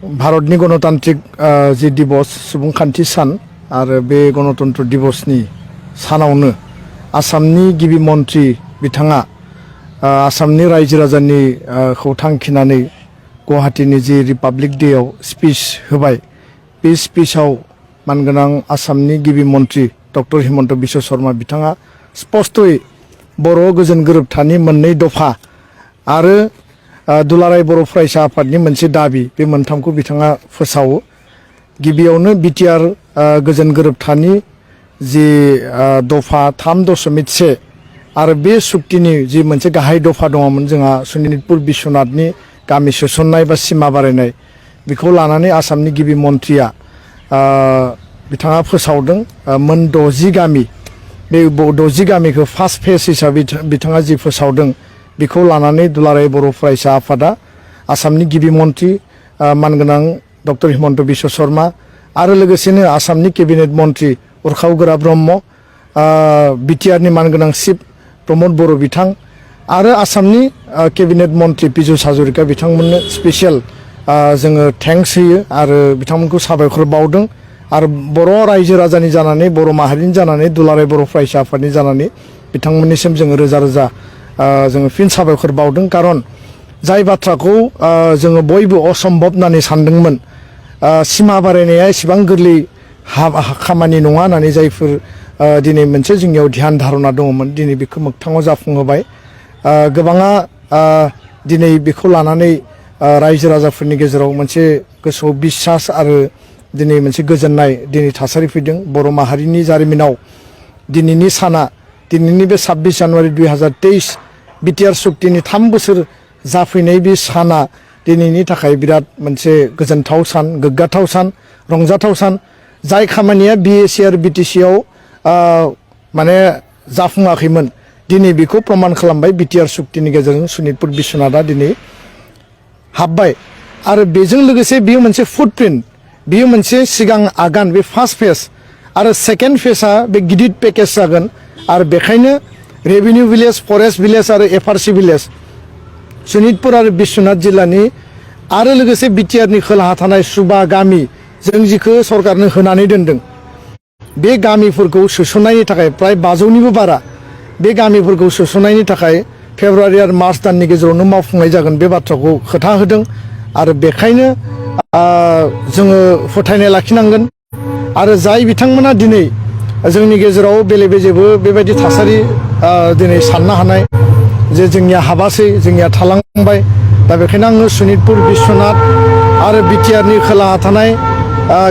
भारतनि गणतान्त्रिक जि दिवस सुबुंखान्थि सान आरो बे गणतन्त्र दिवसनि सानावनो आसामनि गिबि मन्थ्रि बिथाङा आसामनि रायजो राजानि खौ थांखिनानै गुवाहाटीनि जि रिपाब्लिक डेआव स्पिच होबाय बे स्पिचआव मानगोनां आसामनि गिबि मन्थ्रि डक्टर हिमन्त बिश्व शर्मा बिथाङा स्पष्टयै बर' गोजोन गोरोबथानि मोननै दफा आरो दुलाराय बर' फरायसा आफादनि मोनसे दाबि बे मोनथामखौ बिथाङा फोसावो। गिबियावनो बिटिआर गोजोन गोरोबथानि जि दफा 3.1 आरो बे सुक्तिनि जि मोनसे गाहाय दफा दङमोन जोंहा सनितपुर बिश्वनाथनि गामि सोसननाय बा सिमा बारायनाय बेखौ लानानै आसामनि गिबि मन्थ्रिया बिथाङा फोसावदों मोन 60 गामि बे 60 गामिखौ फार्स्ट फेज हिसाबै बिथाङा जि फोसावदों बेखौ लानानै दुलाराय बर' फरायसा आफादा आसामनि गिबि मन्थ्रि मानगोनां डक्टर हिमन्त बिश्व शर्मा आरो लोगोसेनो आसामनि केबिनेट मन्थ्रि उरखाव गोरा ब्रह्म बिटिआरनि मानगोनां चिफ प्रमद बर' बिथां आरो आसामनि केबिनेट मन्थ्रि पीयूष हाजरिका बिथांमोननो स्पेसियेल जोङो थेंक्स होयो आरो बिथांमोनखौ साबायखर बावदों आरो बर' रायजो राजानि जानानै बर' माहारिनि जानानै दुलाराय बर' फरायसा आफादनि जानानै बिथांमोननिसिम जोङो रोजा रोजा जोङो फिन साबायखर बावदों। खारन जाय बाथ्राखौ जोङो बयबो असम्भब होननानै सानदोंमोन सिमा बारायनाया एसेबां गोरलै खामानि नङा होननानै जायफोर दिनै मोनसे जोंनियाव ध्यान धारना दङमोन दिनै बेखौ मोगथाङाव जाफुंहोबाय। गोबाङा दिनै बेखौ लानानै रायजो राजाफोरनि गेजेराव मोनसे गोसोआव बिसास आरो दिनै मोनसे गोजोननाय दिनै थासारि फैदों। बर' माहारिनि जारिमिनाव दिनैनि साना दिनैनि बे 26 जानुवारि 2023 बिटिआर सुक्तिनि 3 बोसोर जाफैनाय बे साना दिनैनि थाखाय बिराद मोनसे गोजोनथाव सान, गोग्गाथाव सान, रंजाथाव सान। जाय खामानिया बिएसि आरो बिटिसिआव माने जाफुङाखैमोन दिनै बेखौ प्रमान खालामबाय बिटिआर सुक्तिनि गेजेरजों सनितपुर बिश्वनाथआ दिनै हाबबाय आरो बेजों लोगोसे बेयो मोनसे फुटप्रिन्ट, बेयो मोनसे सिगां आगान, बे फार्स्ट फेज आरो सेकेन्ड फेजआ बे गिदिर पेकेज जागोन आरो बेखायनो रेभिनिउ भिलेज, फरेस्ट भिलेज आरो एफआरसि भिलेज सनितपुर आरो बिश्वनाथ जिल्लानि आरो लोगोसे बिटिआरनि खोलाहा थानाय सुबा गामि जों जिखौ सरकारनो होनानै दोनदों बे गामिफोरखौ सोसननायनि थाखाय प्राय 500निबो बारा बे गामिफोरखौ सोसननायनि थाखाय फेब्रुवारि आरो मार्च दाननि गेजेरावनो मावफुंनाय जागोन बे बाथ्राखौ खोथा होदों आरो बेखायनो जोङो फोथायनाय लाखिनांगोन आरो जाय बिथांमोना दिनै जोंनि गेजेराव बेले बेजेबो बेबायदि थासारि दिनै साननो हानाय जे जोंनिया हाबासै, जोंनिया थालांबाय, दा बेखायनो आङो सनितपुर बिश्वनाथ आरो बिटिआरनि खोलाहा थानाय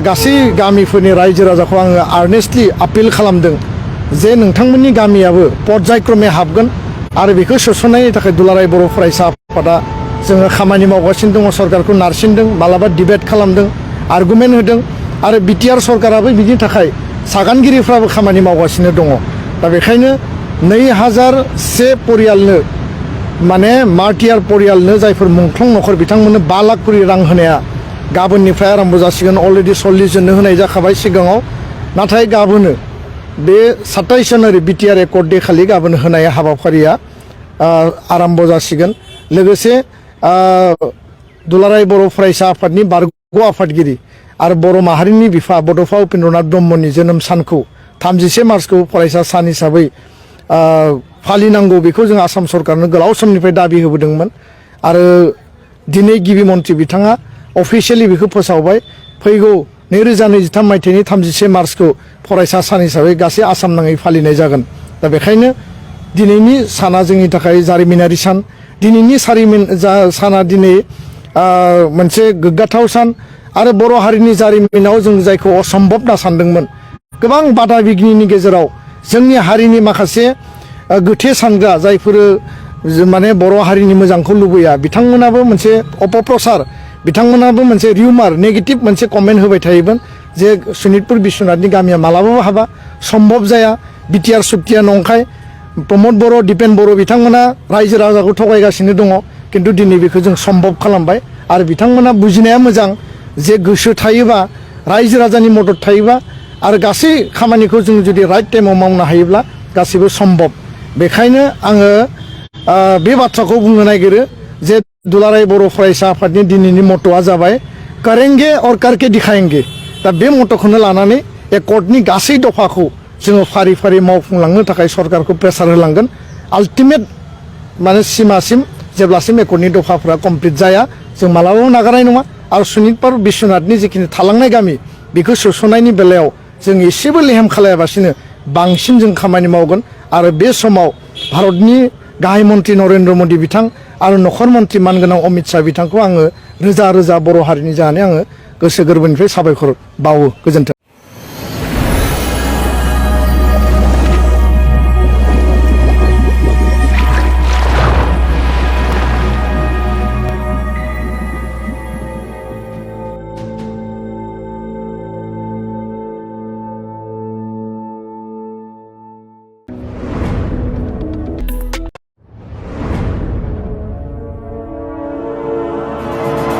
गासै गामिफोरनि रायजो राजाखौ आङो आर्नेस्टलि आपिल खालामदों जे नोंथांमोननि गामियाबो पर्यायक्रमे हाबगोन आरो बेखौ सोसननायनि थाखाय दुलाराय बर' फरायसा आफादा जोङो खामानि मावगासिनो दङ। सरकारखौ नारसिनदों, मालाबा डिबेट खालामदों, आर्गुमेन्ट होदों आरो बिटिआर सरकाराबो बिनि थाखाय सागानगिरिफ्राबो खामानि मावगासिनो दङ। दा बेखायनो 2001 परियालनो माने मार्टियार परियालनो जायफोर मुंख्लं नखर बिथांमोननो 5 लाख करि रां होनाया गाबोननिफ्राय आरम्भ जासिगोन। अलरेडि 40 जननो होनाय जाखाबाय सिगाङाव, नाथाय गाबोनो बे 27 जानुवारि बिटिआर एकर्ड डे खालि गाबोन होनाय हाबाफारिया आरम्भ जासिगोन। लोगोसे दुलाराय बर' फरायसा आफादनि बारग' आफादगिरि आरो बर' माहारिनि बिफा बड'फा उपेन्द्रनाथ ब्रह्मनि जोनोम सानखौ 31 मार्चखौ फरायसा सान हिसाबै फालिनांगौ बेखौ जों आसाम सरकारनो गोलाव समनिफ्राय दाबि होबोदोंमोन आरो दिनै गिबि मन्थ्रि बिथाङा अफिसियेलि बेखौ फोसावबाय। फैगौ 2023 मायथाइनि 31 मार्चखौ फरायसा सान हिसाबै गासै आसाम नाङै फालिनाय जागोन। दा बेखायनो दिनैनि साना जोंनि थाखाय जारिमिनारि सान। दिनैनि साना दिनै मोनसे गोग्गाथाव सान आरो बर' हारिनि जारिमिनाव जों जायखौ असम्भब होनना सानदोंमोन गोबां बादा बिघ्निनि गेजेराव जोंनि हारिनि माखासे गोथे सानग्रा जायफोर माने बर' हारिनि मोजांखौ लुबैया बिथांमोनाबो मोनसे अपप्रचार, बिथांमोनाबो मोनसे रिउमार, नेगेटिभ मोनसे कमेन्ट होबाय थायोमोन जे सनितपुर बिश्वनाथनि गामिया मालाबाबो हाबा, सम्भब जाया, बिटिआर सुक्तिया नंखाय। प्रमद बर', दिपेन बर' बिथांमोना रायजो राजाखौ थगायगासिनो दङ, खिन्थु दिनै बेखौ जों सम्भब खालामबाय आरो बिथांमोना बुजिनाया मोजां जे गोसो थायोबा, रायजो राजानि मदद थायोबा आरो गासै खामानिखौ जों जुदि राइट टाइमाव मावनो हायोब्ला गासैबो सम्भब। बेखायनो आङो बे बाथ्राखौ बुंनो नागिरो जे दुलाराय बर' फरायसा आफादनि दिनैनि मट'आ जाबाय करेंगे और करके दिखाएंगे दा बे मट'खौनो लानानै एकर्डनि गासै दफाखौ जोङो फारि फारि मावफुंलांनो थाखाय सरकारखौ प्रेसार होलांगोन आल्टिमेट माने सिमासिम जेब्लासिम एकर्डनि दफाफोरा कमप्लिट जाया जों मालाबाबो नागारनाय नङा आरो सनितपुर बिश्वनाथनि जिखिनि थालांनाय गामि बेखौ सोस'नायनि बेलायाव जों एसेबो लेहेम खालायाबासिनो बांसिन जों खामानि मावगोन आरो बे समाव भारतनि गाहाय मन्त्रि नरेन्द्र मदि बिथां आरो नखर मन्त्रि मानगोनां अमित शाह बिथांखौ आङो रोजा रोजा बर' हारिनि जानानै आङो गोसो गोरबोनिफ्राय साबायखर बावो गोजोन्थों।